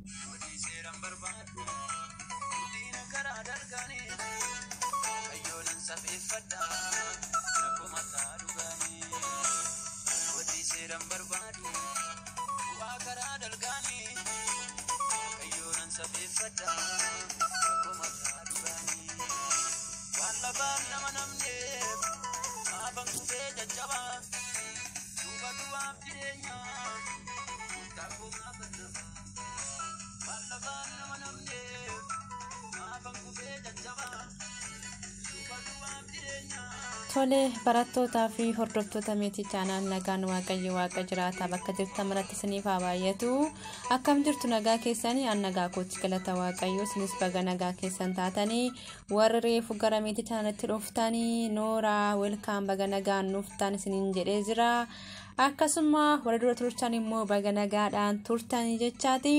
Seeraan barbaadu guddina karaa dargaanii kayyoonan safeeffadha nakkuma mataa dhugaanii. Hojii seeraan barbaadu bu'aa karaa dalgaanii kayyoonan safeeffadha nakkuma mataa dhugaanii. Waan lafaan nama namneef maafan kufee jajjabaa duuba du'aaf jireenyaa murtaa'uu maafa nama. Waan lafaan nama namneef maafan kufee jajjabaa duuba du'aaf jireenyaa. Tole, barattootaa fi hordoftoota Meetii Channel, nagaan Waaqayyo Waaqa jiraataa bakka jirtan maratti isiniif haa baay'atu. Akkam jirtu, nagaa keessanii? An nagaa kootti, galata Waaqayyo. Isinis baga nagaa keessan taatanii. Warri reefu gara Meetii Channelitti dhuftanii, nooraa, welcome, baga nagaan dhuftan isiniin jedhee jira. Akkasuma warri dura turtan immoo baga nagaadhaan turtanii jechaati.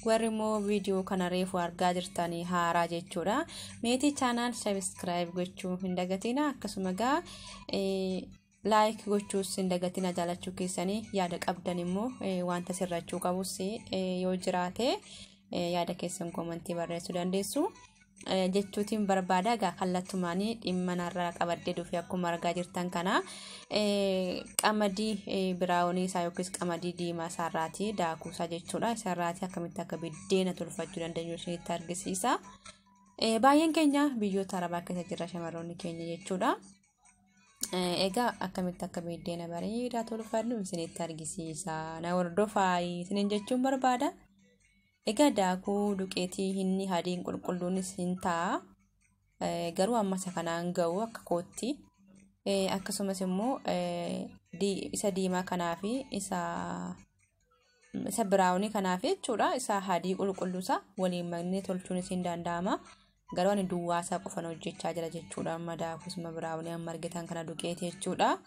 Warri immoo viidiyoo kana reefu argaa jirtanii haaraa jechuudha. Meetii Channel subscribe gochuu hin dagatina. Akkasuma gaa like gochuus hin dagatina. Jaalachuu keessanii, yaada qabdan immoo, wanta sirrachuu qabus yoo jiraate, yaada keessan commentii barreessuu dandeessu. Jechuutiin barbaada. Egaa kallattumaanii dhimma narraa qabadhee dhufe, akkuma argaa jirtan kana, qamadii brownii isaa yookiis qamadii diimaa isaarraati daakuu isaa jechuudha. Isarraati akkamitti akka biddeena tolfachuu dandeenyu isinitti argisiisa. Baay'een keenya biyyoota Arabaa keessa jira, shamarroonni keenya jechuudha. Egaa akkamitti akka biddeena bareedaa tolfannu isinitti argisiisa. Na hordofaa isiniin jechuun barbaada. Egaa daakuu duqeetii inni adiin qulqulluunis hin ta'a. Garuu amma isa kanaan ga'u akka kootti. Akkasumas immoo isa diimaa kanaa fi isa brownii kanaaf jechuudha. Isa adii qulqulluusa waliin maknee tolchuunis hin danda'ama. Garuu ani duwwaasaa qofan hojjechaa jira jechuudha. Amma daakusuma brownii amma argitan kana duqeeti jechuudha.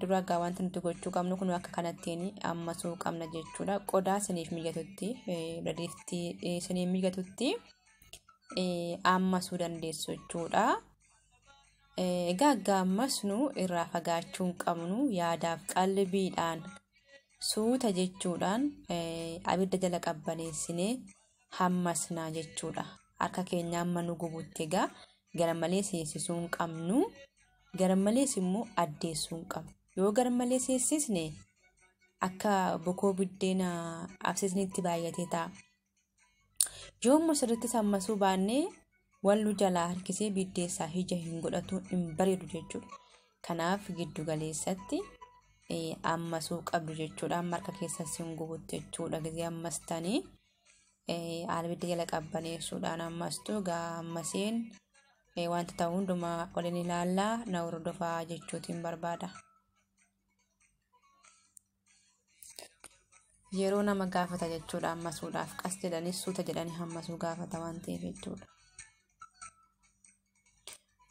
Dura egaa wanti nuti gochuu qabnu kun akka kanattiin ammasuu qabna jechuudha. Qodaa isiniif mijatutti, biradistii isiniif mijatutti ammasuu dandeessu jechuudha. Egaa ammasnu irraa fagaachuu hin qabnu, yaadaaf qalbiidhaan suuta jechuudhaan abidda jala qabbaneessinee hammasnaa jechuudha. Harka keenya amma nu gubutti egaa garmalee seensisuu hin qabnu. Garmalees immoo addeessuu hin qabnu. Yoo garmalee seensisne akka bokoo biddeena absisnitti baay'atee ta'a. Yoo immoo sirriitti hammasuu baannee, wallu jalaa harkisee biddeessaa ija hin godhatu, hin bareedu jechuudha. Kanaaf giddu galeessatti ammasuu qabdu jechuudha. Amma harka keessan sin gubutti jechuudha. Gizee ammastanii abidda jala qabbaneessuudhaan ammastu. Egaa ammaseen wanta ta'u hundumaa waliin ilaallaa, na hordofaa jechuutiin barbaada. Yeroo nama gaafata jechuudha ammasuudhaaf, qas jedhanii suuta jedhanii hammasuu gaafata waan ta'eef jechuudha.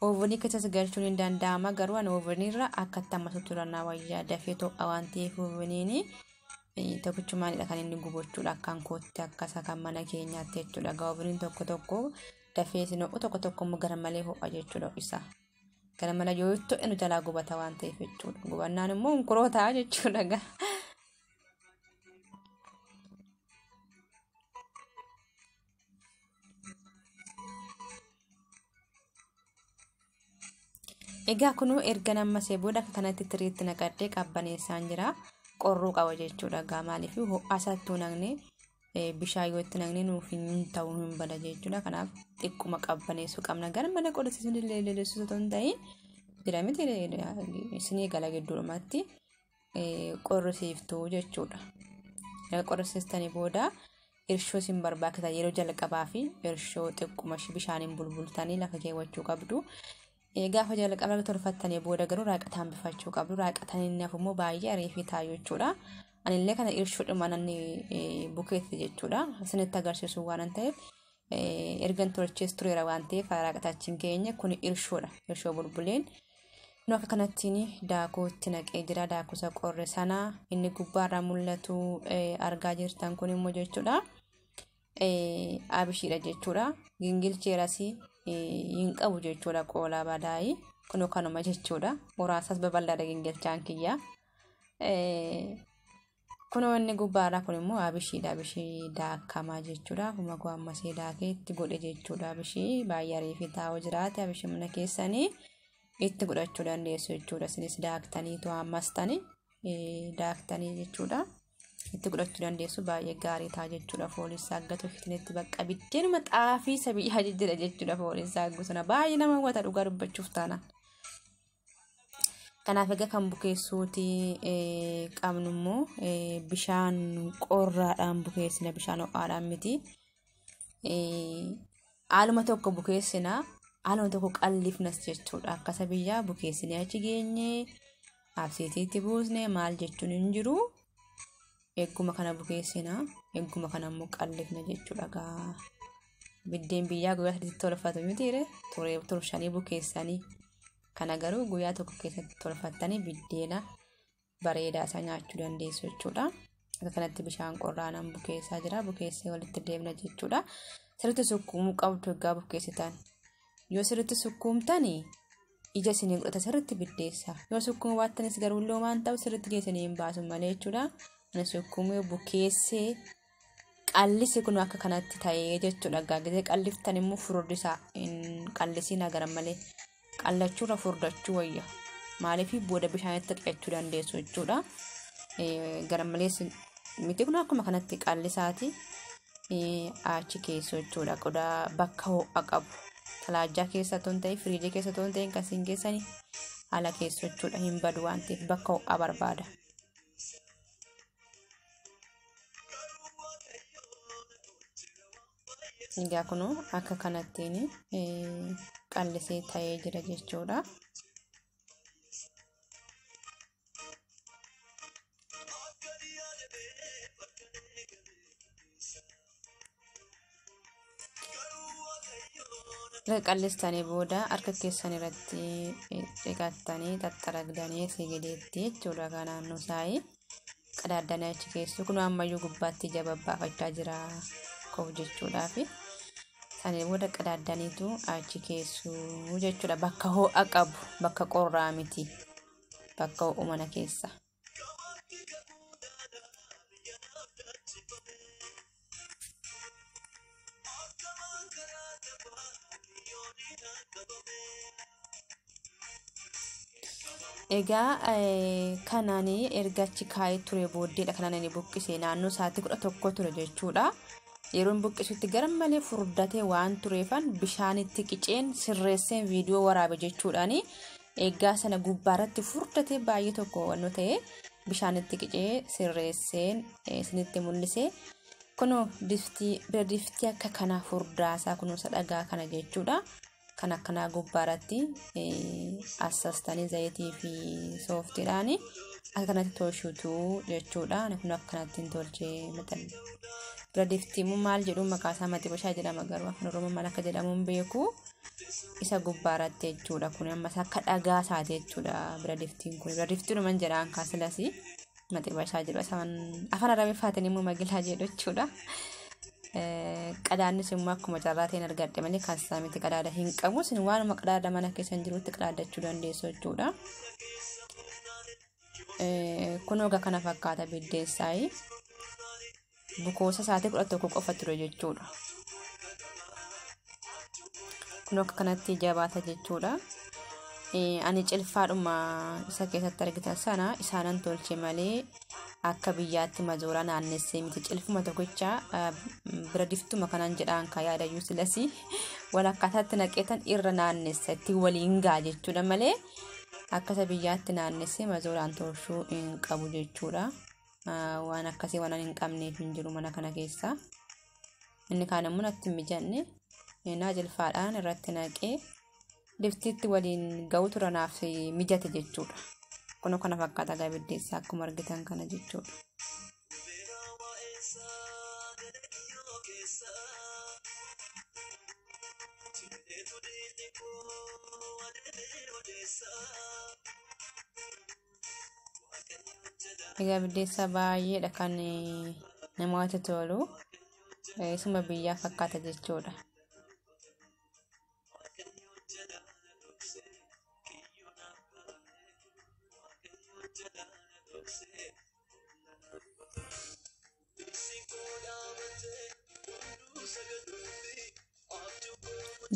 Ovenii keessas galchuun hin danda'ama, garuu ani oveniirra akkatti ammasuutti turannaa wayyaa, dafee to'a waan ta'eef. Oveniin tokkichumaanidha kan inni gubachuudha akkaan kootti, akkasa kan mana keenyaatti jechuudha. Egaa oveniin tokko tokko dafee isin ho'u, tokko tokko immoo gara malee ho'a jechuudha isa. Gara malee yoo ta'e nu jalaa gubata waan ta'eef jechuudha. Gubannaan immoo hunkuroo ta'a jechuudha egaa. Egaa kunuu erga nammasee booda akka kanatti tiriitti naqadhee qabbaneessaan jira. Qorruu qaba jechuudha. Egaa maaliif ho'aa isaatti naqnee, bishaan yoo itti naqnee nuuf hin ta'u, hin bada jechuudha. Kanaaf xiqquma qabbaneessuu qabna. Gara mana qolisiisuun leelleessuu otoo hin ta'in jira miti, isinii gala, gidduudhumatti qorrisiiftuu jechuudha. Erga qorrisiistanii booda irshoo isin barbaachisa. Yeroo jalqabaa fi irshoo xiqquma bishaaniin bulbultanii lafa keewwachuu qabdu. Gaafa jalqaba tolfattanii booda garuu raaqataan bifachuu qabdu. Raaqataan inni hafu immoo baay'ee ariifii ta'a jechuudha. Anillee kana irshoodhuma namni bukeetti jechuudha. Isinitti agarsiisu waan ta'eef, ergan tolchees tureera waan ta'eef, raaqatachiin keenya kun irshoodha. Irshoo bulbuleen. Nu akka kanattiin daakuu itti naqee jira. Daakuu isa qorre sana inni gubbaarraa mul'atu argaa jirtan kun immoo jechuudha. Abishiidha jechuudha. Gingilcheeras hin qabu jechuudha, qoolaa badaayii. Kunoo kanuma jechuudha. Muraasas babal'aadha gingilchaan kiyya. Kun wanni gubbaarraa kun immoo abishiidha. Abishii daakamaa jechuudha. Akkuma koo ammasii daakee itti godhe jechuudha. Abishii baay'ee ariifii taa'uu jiraate abishii mana keessanii itti godhachuu dandeessu jechuudha. Isinis daaktaniitu hammastanii daaktanii jechuudha. Itti godhachuu dandeessu baay'ee gaarii ta'a jechuudha. Fooliin aggatu fitnetti bakka biddeenuma xaafii isa biyyaa jijjiira jechuudha. Fooliin saaggu sana baay'ee nama hawwata dhugaa dubbachuuf taana. Kanaaf egaa kan bukeessuuti qabnu immoo bishaan qorraadhaan bukeessina, bishaan ho'aadhaan miti. Haaluma tokko bukeessina, haaluma tokko qallifnas jechuudha. Akkasa biyyaa bukeessinee achi geenye abseetiitti buusne maal jechuun hin jiru. Egguma kana bukeessina, egguma kana immoo qallifna jechuudha. Gaa biddeen biyyaa guyyaa sadiitti tolfatu mitiire turshanii bukeessanii. Kana garuu guyyaa tokko keessatti tolfattanii biddeena bareedaa isaa nyaachuu dandeessu jechuudha. Akka kanatti bishaan qorraanaan bukeessaa jira. Bukeessee walitti deemna jechuudha. Sirriitti sukkuumuu qabdu egaa bukeessitan. Yoo sirriitti sukkuumtanii ija isinii godhata sirriitti biddeessa. Yoo sukkuumuu baattanis garuu loomaan ta'u sirriitti ija isinii hin baasu malee jechuudha. Ani sukkuumee bukeessee qallisi kun akka kanatti ta'ee jechuudha. Gisee qalliftan immoo furdisaa hin qallisiin agaran malee. Qallachuurra furdachuu wayya. Maaliif booda bishaanitti qicachuu dandeessu jechuudha. Gara malees miti kun akkuma kanatti qallisaati achi keessa jechuudha. Qodaa bakka ho'a qabu. Talaajjaa keessa otoo hin ta'in, firiijii keessa otoo hin ta'in kan isin keessanii ala keessa jechuudha. Hin badu waan ta'eef bakka ho'aa barbaada. Egaa kunoo akka kanattiin qallisee ta'ee jira jechuudha. Erga qallistanii booda harka keessan irratti dhiqattanii xaxxaragdanii sigileetti jechuudha. Kan naannoo saayii qadaaddanii achi keessu kun ammayyuu gubbaatti ija babbaafachaa jira qof jechuudhaafi. Sanii booda qadaaddaniitu achi keessu jechuudha. Bakka ho'a qabu, bakka qorraa miti, bakka ho'u mana keessa. Egaa kanaan erga achi kaa'ee ture booddeedha kanaan inni buqqise naannoo sa'aatii 11 ture jechuudha. Yeroon buqqisutti gara malee furdatee waan tureefan bishaanitti qiceen sirreesseen viidiyoo waraabe jechuudhaani. Egaa sana gubbaarratti furdatee baay'ee tokko waan ta'e bishaanitti qicee sirreesseen isinitti mul'ise. Kunoo bira diftii akka kanaa furdaasaa kunuunsa dhagaa kana jechuudha. Kan akkanaa gubbaarratti assastanii zayitii fi sooftiidhaan akka kanatti tolchuutu jechuudha. Kun akka kanatti hin tolchee maxxanne. Bira diftii immoo maal jedhu maqaa isaa maxibashaa jedhama garuu afaan Oromoo maal akka jedhamu hin beeku. Isa gubbaarratti jechuudha. Kun ammas akka dhagaa isaati jechuudha bira diftiin kun. Bira diftiidhuman jedhaan kaasilas maxibashaa jedhu. Afaan Arabiffaatiin immoo magilaa jedhu jechuudha. Qadaannis immoo akkuma carraa ta'een argadhe malee kan isaa miti qadaada hin qabu. Isin waanuma qadaada mana keessan jirutti qadaadachuu dandeessu jechuudha. Kun egaa kana fakkaata biddeessaayi. Bukoosa sa'aatii 11 qofa ture jechuudha. Kun akka kanatti jabaata jechuudha. Ani cilfaadhuma isa keessatti argitan sana isaanan tolche malee akka biyyaatti mazooraa naannessee miti. Cilfuma tokkicha bira diftuma kanan jedhaan kan yaadayyuu silasii walakkaataatti naqeetan irra naannessa itti waliin gaa jechuudha malee akka isa biyyaatti naannessee mazooraan tolchuu hin qabu jechuudha. Waan akkasii waan hin qabneef hin jiru mana kana keessa. Inni kaan immoo natti hin mijanne naa cilfaadhaan irratti naqee diftiitti waliin ga'u tura naaf mijate jechuudha. Kun kana fakkaata gaa biddeessaa akkuma argitan kana jechuudha. Egaa biddeessa baay'eedha kan namatti tolu. Isuma biyyaa fakkaata jechuudha.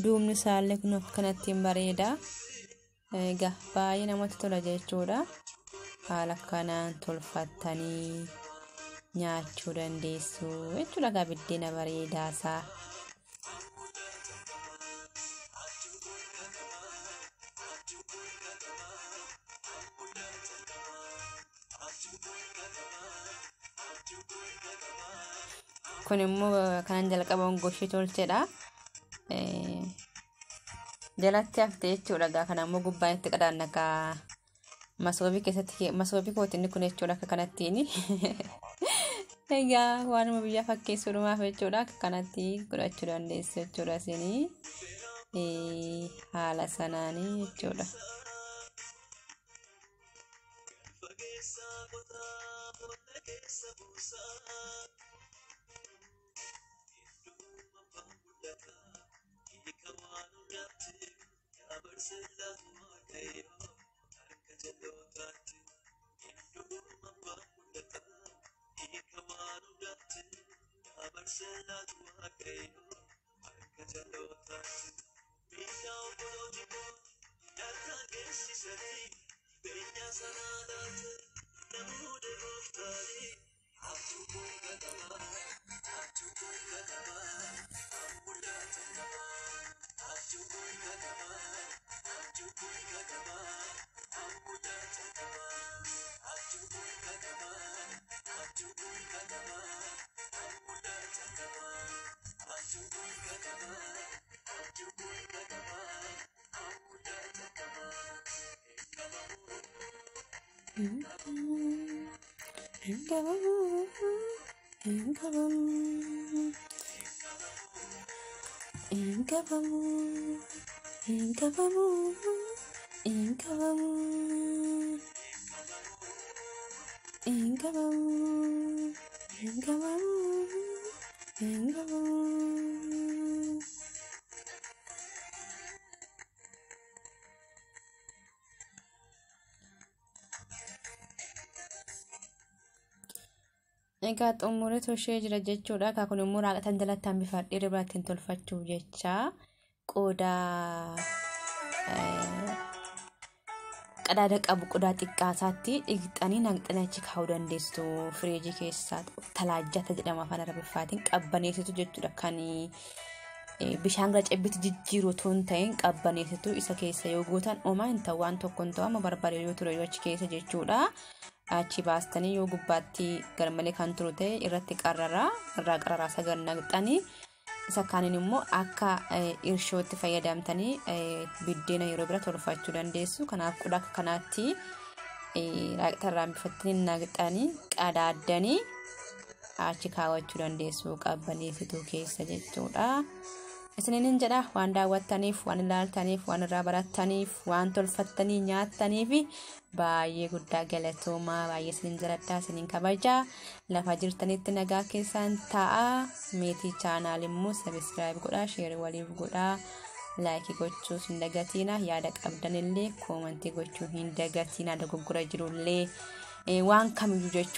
Duubni isaallee kun akkanatti hin bareeda. Egaa baay'ee namatti tola jechuudha. Haala kanaan tolfattanii nyaachuu dandeessu jechuudha. Egaa biddeena bareedaasaa. Kun immoo kanan jalqaba hongoshee tolchedha. Jalatti haftee jechuudha. Egaa kana immoo gubbaan itti qadaanna kaa masoobii keessatti masoobii kooti inni kun jechuudha akka kanattiin. Egaa waanuma biyya fakkeessuudhumaaf jechuudha akka kanatti godhachuu dandeessu jechuudha isinii haala sanaanii jechuudha. Egaa xumuree toshee jira jechuudha. Egaa kun immoo raaqatan jalatti hambifadhee irra ittiin tolfachuuf jecha qodaa qadaada qabu qodaa xiqqaasaatti dhiqxanii naqxanii achi kaa'uu dandeessu. Firiijii keessaa talaajjata jedhama afaan arabiffaatiin qabbaneessitu jechuudha. Kan bishaan gara cabbiitti jijjiiru otoo hin ta'in qabbaneessitu isa keessa yoo gootan homaa hin ta'u waan tokko hin ta'u amma barbaree yoo ture yoo achi keessa jechuudha. Achi baastanii yoo gubbaatti garmalee kan turu ta'e irratti qarraraa irraa qarraraa isa gad naqxanii isa kaaniin immoo akka irshootti fayyadamtanii biddeena yeroo bira tolfachuu dandeessu. Kanaaf qodaa akka kanaatti raaqxa irraa hambifattanii naqxanii qadaaddanii achi kaawwachuu dandeessu qabbaneessituu keessa jechuudha. Isiniin jedha waan daawwattaniif, waan ilaaltaniif, waan irraa barattaniif, waan tolfattanii nyaattaniif baay'ee guddaa galatoomaa. Baay'ee isiniin jaladhaa, isiniin kabajaa. Lafa jirtanitti nagaa keessaan ta'a. Meetii channel immoo subscribe godhaa, share waliif godhaa, like gochuus hin dagatiina. Yaada qabdanillee comment gochuu hin dagatiina. Dogoggora jirullee waan kamiyyuu jechuudha.